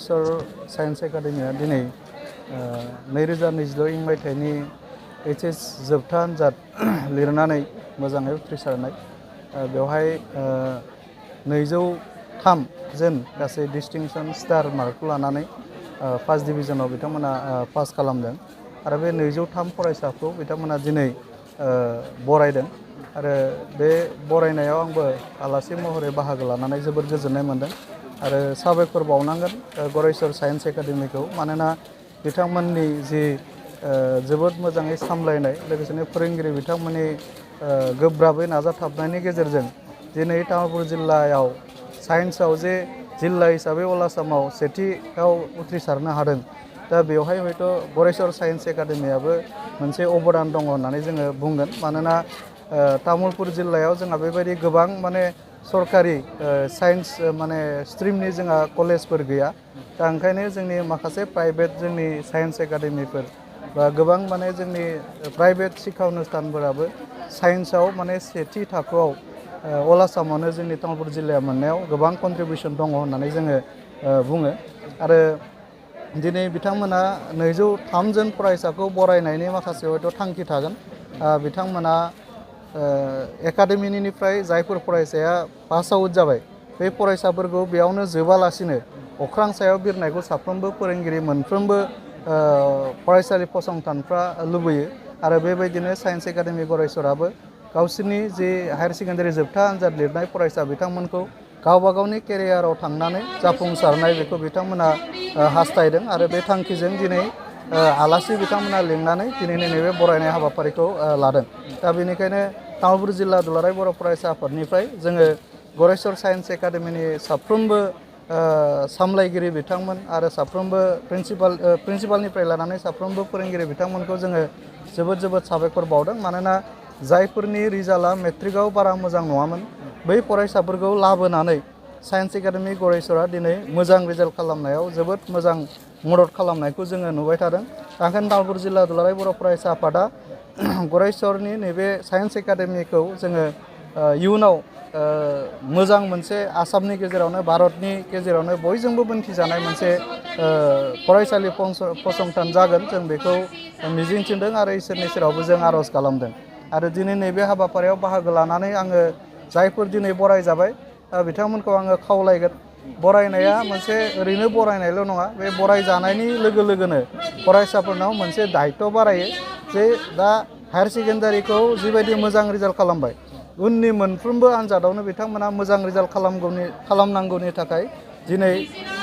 Science academia दिनै 2026 मायथाइनि HS जोबथा आनजाद लिरनानै मोजाङै उथ्रिसारनाय बेवहाय 203 जन गासै डिस्टिंक्शन स्टार मार्कखौ लानानै फार्स्ट डिभिजनाव बिथांमोना पास खालामदों आरो बे 203 फरायसाखौ बिथांमोना दिनै बरायदों आरो बे बरायनायाव आंबो आलासि महरै बाहागो लानानै जोबोद गोजोननाय मोनदों आरो साबायखर बावनांगोन गरेस्वर साइन्स एकाडेमिखौ मानोना बिथांमोननि जि जोबोद मोजाङै सामलायनाय लोगोसेनो फोरोंगिरि बिथांमोननि गोब्राबै नाजाथाबनायनि गेजेरजों दिनै तामुलपुर जिल्लायाव साइन्सआव जे जिल्ला हिसाबै अल आसामाव सेथियाव उथ्रिसारनो हादों दा बेवहाय हयथ' गरेस्वर साइन्स एकाडेमियाबो मोनसे अबदान दङ होननानै जोङो बुंगोन मानोना तामुलपुर जिल्लायाव जोंहा बेबायदि गोबां माने सरकारि साइन्स माने स्ट्रिमनि जोंहा कलेजफोर गैया दा ओंखायनो जोंनि माखासे प्राइभेट जोंनि साइन्स एकाडेमिफोर बा गोबां माने जोंनि प्राइभेट शिक्षा अनुष्ठानफोराबो साइन्सआव माने सेथि थाखोआव अल आसामावनो जोंनि तामुलपुर जिल्लाया मोननायाव गोबां कन्ट्रिबिउसन दङ होननानै जोङो बुङो आरो दिनै बिथांमोना 203 जन फरायसाखौ बरायनायनि माखासे हयथ' थांखि थागोन बिथांमोना एकाडेमिनिफ्राय जायफोर फरायसाया पास आउट जाबाय बे फरायसाफोरखौ बेयावनो जोबालासिनो अख्रां सायाव बिरनायखौ साफ्रोमबो फोरोंगिरि मोनफ्रोमबो फरायसालि फसंथानफ्रा लुबैयो आरो बेबायदिनो साइन्स एकाडेमि गरेस्वराबो गावसोरनि जे हायार सेकेन्डारि जोबथा आनजाद लिरनाय फरायसा बिथांमोनखौ गावबा गावनि केरियाराव थांनानै जाफुंसारनाय बेखौ बिथांमोना हास्थायदों आरो बे थांखिजों दिनै आलासि बिथांमोना लिंनानै दिनैनि नैबे बरायनाय हाबाफारिखौ लादों दा बेनिखायनो तामुलपुर जिल्ला दुलाराय बर' फरायसा आफादनिफ्राय जोङो गरेस्वर साइन्स एकाडेमिनि साफ्रोमबो सामलायगिरि बिथांमोन आरो साफ्रोमबो प्रिन्सिपालनिफ्राय लानानै साफ्रोमबो फोरोंगिरि बिथांमोनखौ जोङो जोबोद साबायखर बावदों मानोना जायफोरनि रिजाल्टआ मेट्रिकआव बारा मोजां नङामोन बै फरायसाफोरखौ लाबोनानै साइन्स एकाडेमि गरेस्वरा दिनै मोजां रिजाल्ट खालामनायाव जोबोद मोजां मदद खालामनायखौ जोङो नुबाय थादों ओंखायनो तामुलपुर जिल्ला दुलाराय बर' फरायसा आफादा गरेस्वरनि नैबे साइन्स एकाडेमिखौ जोङो इयुनाव मोजां मोनसे आसामनि गेजेरावनो भारतनि गेजेरावनो बयजोंबो मोनथिजानाय मोनसे फरायसालि फसंथान जागोन जों बेखौ मिजिंथिदों आरो इसोरनि सेरावबो जों आर'ज खालामदों आरो दिनै नैबे हाबाफारियाव बाहागो लानानै आङो जायफोर दिनै बरायजाबाय बिथांमोनखौ आङो खावलायगोन बरायनाया मोनसे ओरैनो बरायनायल' नङा बे बरायजानायनि लोगो लोगोनो फरायसाफोरनाव मोनसे दायित्व बारायो जे दा हायार सेकेन्डारिखौ जिबायदि मोजां रिजाल्ट खालामबाय उननि मोनफ्रोमबो आनजादावनो बिथांमोना मोजां रिजाल्ट खालामनांगौनि थाखाय दिनै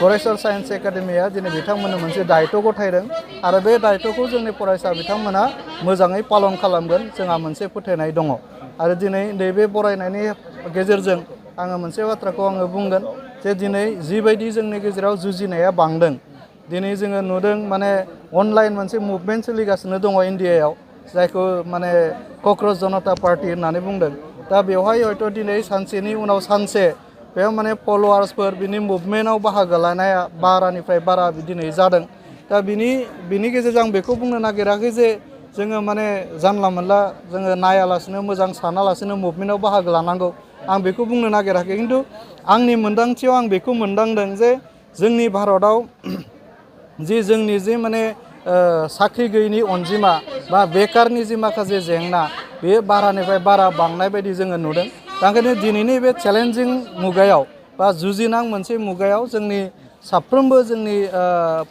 गरेस्वर साइन्स एकाडेमिया दिनै बिथांमोननो मोनसे दायित्व गथायदों आरो बे दायित्वखौ जोंनि फरायसा बिथांमोना मोजाङै पालन खालामगोन जोंहा मोनसे फोथायनाय दङ आरो दिनै नैबे बरायनायनि गेजेरजों आङो मोनसे बाथ्राखौ आङो बुंगोन जे दिनै जिबायदि जोंनि गेजेराव जुजिनाया बांदों दिनै जोङो नुदों माने अनलाइन मोनसे मुभमेन्ट सोलिगासिनो दङ इन्डियायाव जायखौ माने कक्रच जनता पार्टि होननानै बुंदों दा बेवहाय हयथ' दिनै सानसेनि उनाव सानसे बेयाव माने फल'वार्सफोर बिनि मुभमेन्टआव बाहागो लानाया बारानिफ्राय बारा दिनै जादों दा बिनि गेजेरजों आं बेखौ बुंनो नागिराखै जे जोङो माने जानला मोनला जोङो नायालासिनो मोजां सानालासिनो मुभमेन्टआव बाहागो लानांगौ आं बेखौ बुंनो नागिराखै खिन्थु आंनि मोन्दांथियाव आं बेखौ मोनदांदों जे जोंनि भारतआव जोंनि माने साख्रि गैयैनि अनजिमा बा बेकारनि जि माखासे जेंना बेयो बारानिफ्राय बारा बांनाय बायदि जोङो नुदों दा ओंखायनो दिनैनि बे चेलेन्जिं मुगायाव बा जुजिनां मोनसे मुगायाव जोंनि साफ्रोमबो जोंनि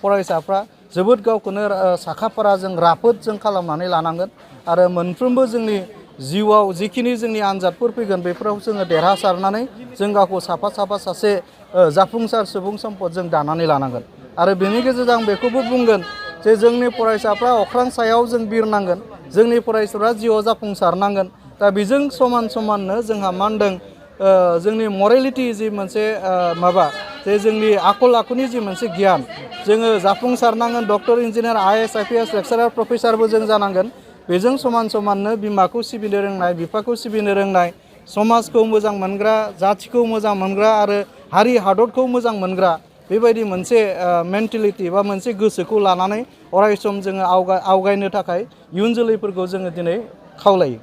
फरायसाफ्रा जोबोद गावखौनो साखाफारा जों राफोद जों खालामनानै लानांगोन आरो मोनफ्रोमबो जोंनि जिउआव जिखिनि जोंनि आनजादफोर फैगोन बेफोराव जोङो देरहासारनानै जों गावखौ सासे जाफुंसार सुबुं सम्पद जों दानानै लानांगोन आरो बेनि गेजेरजों आं बेखौबो बुंगोन जे जोंनि फरायसाफ्रा अख्रां सायाव जों बिरनांगोन जोंनि फरायसाफ्रा जिउआव जाफुंसारनांगोन दा बेजों समाननो जोंहा मा होनदों जोंनि मरेलिटि जि मोनसे माबा जे जोंनि आखल आखुनि जि मोनसे गियान जोङो जाफुंसारनांगोन doctor engineer IAS IPS lecturer प्रफेसारबो जों जानांगोन बेजों समाननो बिमाखौ सिबिनो रोंनाय बिफाखौ सिबिनो रोंनाय समाजखौ मोजां मोनग्रा जाथिखौ मोजां मोनग्रा आरो हारि हादरखौ मोजां मोनग्रा बेबायदि मोनसे मेन्टेलिटि बा मोनसे गोसोखौ लानानै अरायसम जोङो आवगायनो थाखाय इयुन जोलैफोरखौ जोङो दिनै खावलायो।